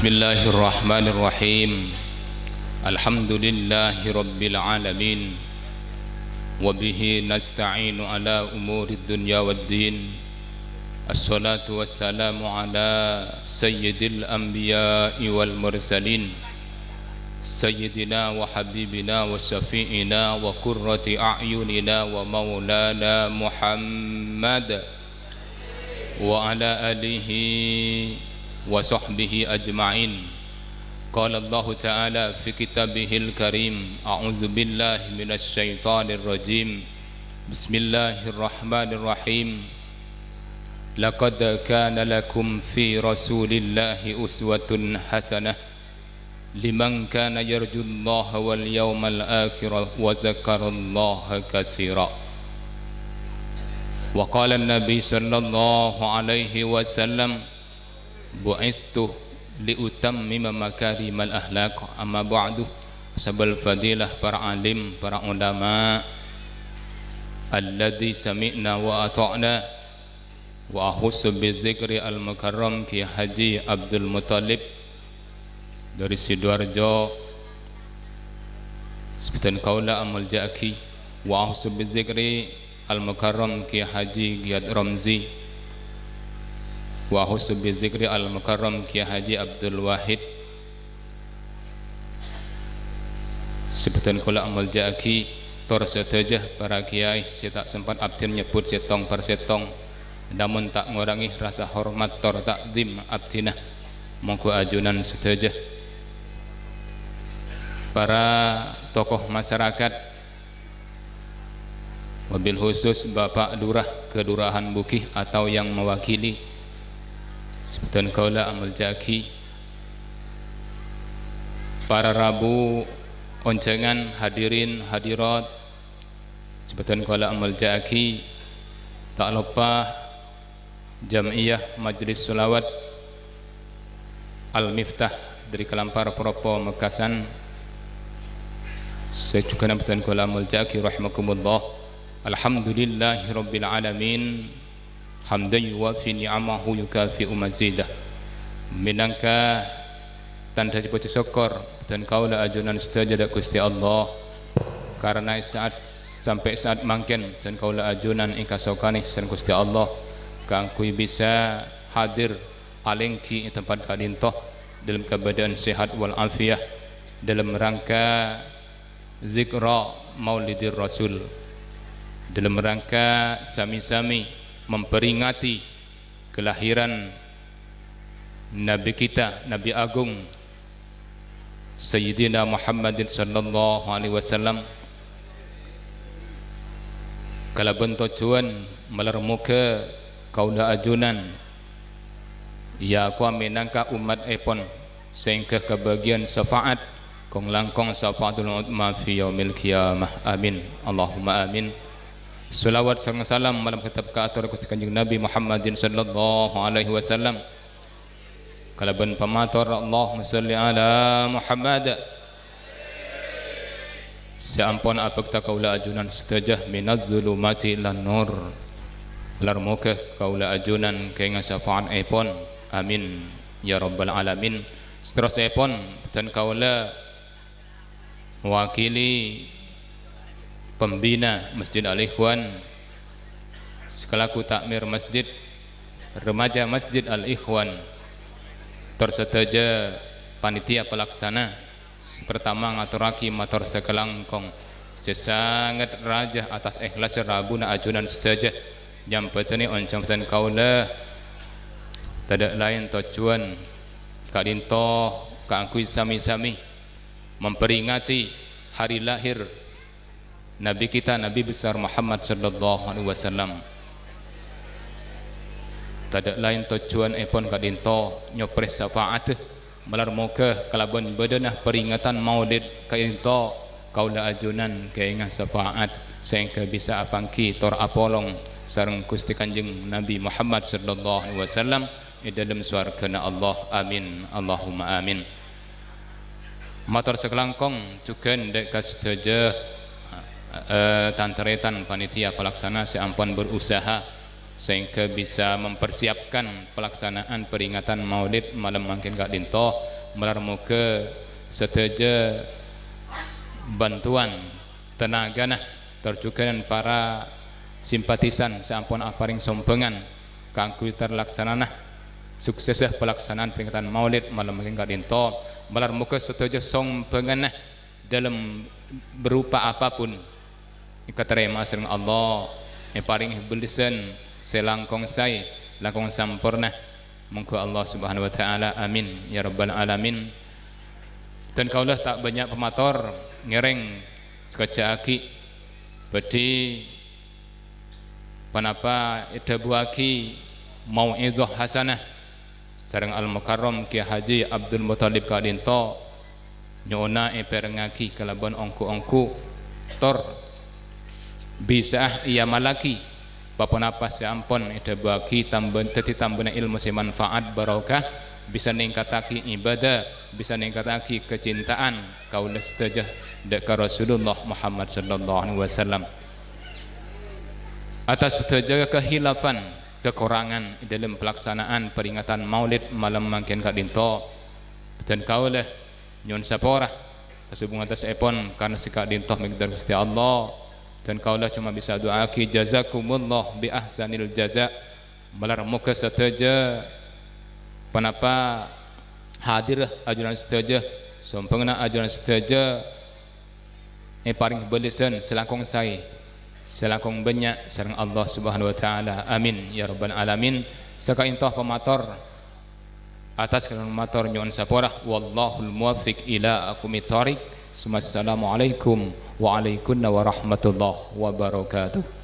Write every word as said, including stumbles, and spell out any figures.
Bismillahirrahmanirrahim. Alhamdulillahirabbil alamin. Wa bihi nasta'inu ala umurid dunya waddin. Assalatu wassalamu ala sayyidil anbiya'i wal mursalin. Sayyidina wa habibina wa syafi'ina wa qurrati a'yunina wa maulana Muhammad wa ala alihi wa sahbihi ajma'in. Qala Allahu ta'ala fi kitabihil karim, a'udzu billahi minasy syaithanir rajim. Bismillahirrahmanirrahim. Laqad kana lakum fi Rasulillahi uswatun hasanah liman kana yarjullaha wal yawmal akhir wa dzakarallaha katsira. Wa qala an-nabi sallallahu alaihi wasallam, "Bu'istu li utammima makarimal akhlaq." Amma ba'du, ashabal fadilah, para alim, para ulama, alladzi sami'na wa ata'na. Wa akhussu bidzikri al-mukarram Kiai Haji Abdul Muthalib dhâri Sidoarjo, sabâdhân kaulâ amoljâ'aghi. Wa akhussu bidzikri al-mukarram Kiai Haji Giyad Romzi. Wa akhussu bidzikri al-mukarram Kiai Haji Abdul Wahid. Sabâdhân kaulâ amoljâ'aghi, tor sadhâjâ para kiai sè ta' sempat abdhina nyebbhut sèttong per sèttong, namong ta' ngorangè rasa hormat tor ta'dzim abdhina. Mongghu ajunan sadhâjâ para tokoh masyarakat, wabil khusus Bapak Lurah Kelurahan Bugih atau yang mewakili, sabâdhân kaulâ amoljâ'aghi. Para rabu onjhângan, hadirin hadirat, sabâdhân kaulâ amoljâ'aghi. Ta' loppa Jam'iyah Majelis Sholawat Al-Miftah dhâri Kalampar Propo Mekasan, sè jhughân bhâdhân kaulâ amoljâ'aghi rahimakumullah. Alhamdulillahirabbil alamin, hamdan yuwafi ni'amahu yukafi'u mazidah. Mènangka tandhâ pojhi sokkor bhâdhân kaulâ ajunan sadhâjâ dâ' Ghustè Allah, karana è sa'at sampè' sa'at mangkèn bhâdhân kaulâ ajunan èkasokanè sareng Ghustè Allah kaangghuy bisa hadir alèngghi è tempat ka'dinto dâlem kabâdâ'ân sehat wal afiyah, dâlem rangka zikra Maulidir Rasul, dâlem rangka sami-sami memperingati kelahiran Nabi kita, Nabi Agung, Sayyidina Muhammadin sallallahu alaihi wasallam, kalabân tojjhuwân malar moghâ kaulâ ajunan èakowa mènangka ommattèpon, sehingga kabâgiyân syafaat, kong-langkong syafaatul uzma fi yaumil qiyamah. Amin. Allahumma amin. Sholawat sareng salam malem tetep kaator ka Ghustè Kanjeng Nabi Muhammadin sallallahu alaihi wasallam. Kalabân pamator, Allahumma shalli ala Muhammad. Sè ampon abhâkta kaulâ ajunan sadhâjâ minadz dzulumati ilan nur. Malar moghâ kaulâ ajunan kèngèng syafaatèpon. Amin, ya rabbal alamin. Saterrossèpon, bhâdhân kaulâ mewakili pembina Masjid Al-Ikhwan, sekelaku takmir masjid, remaja Masjid Al-Ikhwan, tor sadhâjâ panitia pelaksana. Sè pertama ngatorraghi mator sakalangkong sè sanget rajâ atas ikhlas rabuna ajunan sadhâjâ nyambhâdhâni onjhângan kaulâ. Tadâ' laèn tojjhuwân ka'dinto kaangghuy sami-sami memperingati hari lahir Nabi kita, Nabi besar Muhammad sallallahu alaihi wasallam. Tadâ' laèn tojjhuwânèpon ka'dinto nyoprè syafaat. Malar moghâ kalabân bâdâna peringatan Maulid ka'dinto kaulâ ajunan kèngèng syafaat, sehingga bisa apangghi tor apolong sareng Ghustè Kanjeng Nabi Muhammad sallallahu alaihi wasallam è dâlem sowarghâna Allah. Amin, Allahumma amin. Mator sakalangkong jhughân dâ' ka sadhâjâ, eh, tan-tarètan panitia pelaksana sè ampon berusaha sehingga bisa mempersiapkan pelaksanaan peringatan Maulid malem mangkèn ka'dinto. Malar moghâ sadhâjâ bhântowan tenagana tor jhughân para simpatisan sè ampon aparèng sombhângan kaangghuy terlaksanana suksessa palaksanaan peringatan Maulid malem mangkèn ka'dinto. Malar moghâ sadhâjâ sombhânganna dâlem berupa apapun èkatarèma sareng Allah, èparèngè bellessan sè langkong saè, langkong samporna. Mongghu Allah Subhanahu wa Ta'ala. Amin, ya Rabbal Alamin. Dan kaulâ ta' bânnya' pamator, ngèrèng sakejjhâ' aghi' bhâdhi ponapa èdhâbuwâghi mau'idhah hasanah sareng Al-Mukarram Kè Haji Abdul Muthalib ka'dinto, nyo'ona èpèrengngaghi kalabân ongghu-ongghu tor bisa'a èamallaghi pa-ponapa sè ampon èdhâbuwâghi, tambân-, dhâddhi tambâna èlmo sè manfaat barokah, bisa nèngkattaghi ibadah, bisa nèngkattaghi kacintaan kaulâ sadhâjâ dâ' ka Rasulullah Muhammad sallallahu alaihi wasallam. Atas sadhâjâ kahilafan, kakorangan è dâlem palaksanaan peringatan Maulid malem mangkèn ka'dinto, dan kaulâ nyo'on sapora sasubung atasèpon karna sè ka'dinto mèghâr Ghustè Allah, dan kaulâ coma bisa du'aaghi jazakumullah bi ahsanil jaza. Malar moghâ sadhâjâ ponapa hadirra ajunan sadhâjâ, sombhânganna ajunan sadhâjâ èparèng bellessan sè langkong saè, sè langkong bânnya' sareng Allah Subhanahu wa Ta'ala. Amin, ya Rabbal Alamin. Saka'dinto pamator, atas kalabân mator nyo'on sapora. Wallahul muwaffiq ila aqwamit thoriq. Summassalamualaikum wa alaikunna warahmatullahi wabarakatuh.